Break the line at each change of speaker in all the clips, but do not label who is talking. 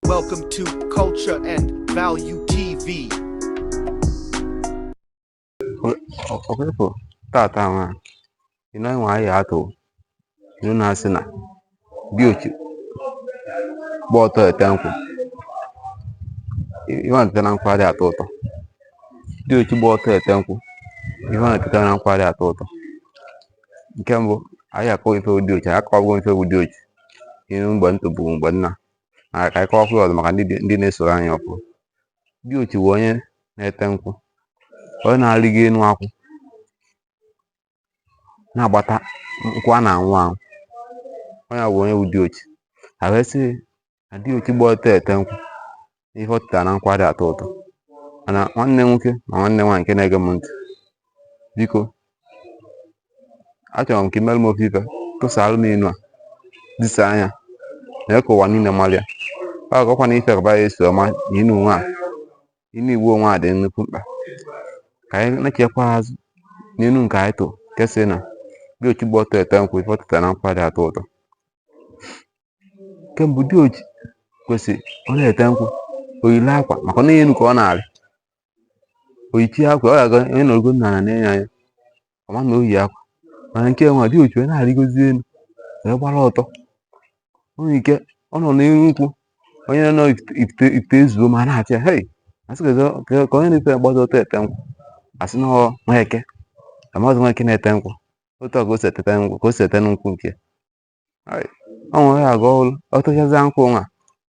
Welcome to Culture and Value TV.
Ọkwa tata nwa inu anyị nwa anyị atụ inu na-asị na diochi gba ọtọ ete nkwụ, ihe ọ na-eteta na nkwụ adịghị atọ ụtọ. Diochi gba ọtọ ete nkwụ, ihe ọ na-eteta na nkwụ adịghị atọ ụtọ. Nke mbụ, anyị akọwa ife bụ diochi. Anyị akọwago ife bụ diochi inu mgbe ntụ bụ mgbe nna na ka anyị kọwakwa ya ọzọ maka ndị na-esoro anyị ọfụ. Diochi bụ onye na-ete nkwụ, onye na-arịgo enu akwụ na-agbata nkwụ a na-anwụ anwụ. Onye bụ onye bụ diochi. Ha wee sị na diochi gba ọtọ ete nkwụ, ihe ọ tetara na nkwụ adịghị atọ ụtọ. Mana nwanne nwoke ma nwanne nwaanyị nke na-ege m ntị, biko, achọrọ m ka ị mere m ofe ife, tụsaalụ m inu a, dịsa anya mee ka ụwa niile mara ya. Ọ gakwa na ife kaba ya eso ọma na inu nwa a, inu Igbo onwe a dị nnukwu mkpa ka anyị na-echekwa azụ n'inu nke anyị tụ nke sị na diochi gba ọtọ ete nkwụ, ife ọ tetara na nkwụ adịghị atọ ụtọ. Nke mbụ, diochi kwesịrị ọ na-ete nkwụ, o yiri akwa, maka na enu ka ọ na-arị. Oyichi akwa, ọ ga-aga onye nọrọgo n'ala na-enye anya ọma na o yi akwa. Mana nke nwa diochi wee na-arịgozi elu wee gbara ọtọ, o nwere ike ọ nọ n'elu nkwụ, onye nọ ifite ifite ezuo ma na-achị ya, hei, asị ka onye na-efe agbazi ọtọ ete nkwụ, asị na ọ Nweke amazi Nweke na-ete nkwụ. Otu a ka o si etete nkwụ, ka o si ete nkwụ nke ọ nwere ya aga ọrụ. Ọ tụchazịa nkwụ nwa,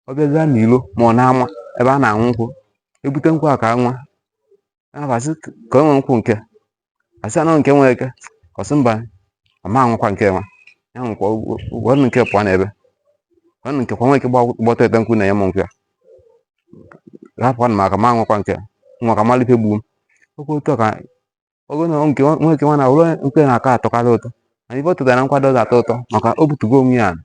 ọ bịazịa n'ilo ma ọ na-ama ebe a na-aṅụ nkwụ, ebute nkwụ a ka nwa na-abasị ka o nwee nkwụ nke asị anọ nke Nweke, ọ sị mba, ọ ma anwụkwa nke nwa ya nwụkwa gwanụ nke pụọ n'ebe gwanụ nke kwa Nweke gbọta ete nkwụ na-enye m nkwụ ya hapụ maka ma anwụkwa nke nwa ka mara ife gbuo m okwu. Otu a ka ogo na nke nwoke nwa na ụlọ nke na-akọ atọkarị ụtọ, mana ife ọ tụtara na nkwado ga-atọ ụtọ maka o butugo onwe ya ala.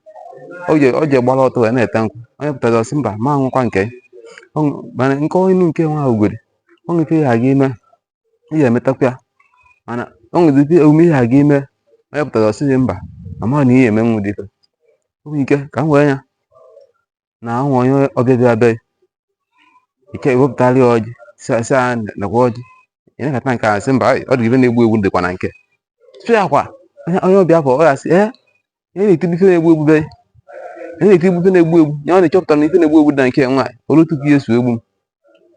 O ji gbara ọtọ wee na-ete nkwụ, onye pụtara ọsị mba, ma anwụkwa nke mana nke inu nke nwa ugodi o nwere ife ya aga ime, ị ga-emetakwa ya, mana o nwere ife omume ihe aga ime, onye pụtara ọsị gị mba, ama na ihe emenwu dị ife. O nwere ike ka m wee ya na ahụ onye ọbịa bịa be ike ewepụtara ya ọjị, sị a nakwa ọjị ị na-akata nke a, sị mba, ọ dị ife na-egbu egbu dịkwa na nke sị ya kwa onye ọbịa afọ ọ ya sị ee, ihe na-etibu ife na-egbu egbu be ihe na-etibu ife na-egbu egbu ya, ọ na-echọpụta na ife na-egbu egbu dị na nke nwaanyị olu tupu ya eso egbu m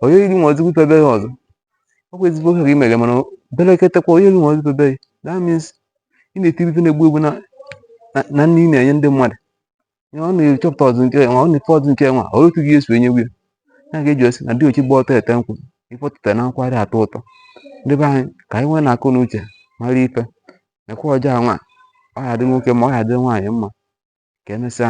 onye iri nwa ozigbo ife be ya ọzọ. Ọ bụ ezigbo ihe ka i mere, mana beleketekwa onye iri nwa ozigbo ife be ya. That means ị na-etibu ife na-egbu egbu na nri ị na-enye ndị mmadụ ya, ọ na-echọpụta ọzọ nke nwa, ọ na-efe ọzọ nke nwa olu tupu ya eso enyewu ya. Ya ga-eji osi na diochi gba ọtọ ete nkwụ, ife ọtụtụ na nkwụ adịghị atọ ụtọ. Ndị be anyị, ka anyị nwee na-akụ na uche mara ife nekwa ọjọọ nwa, ọ ya adị nwoke ma ọ ya adị nwaanyị mma. Ka emesịa.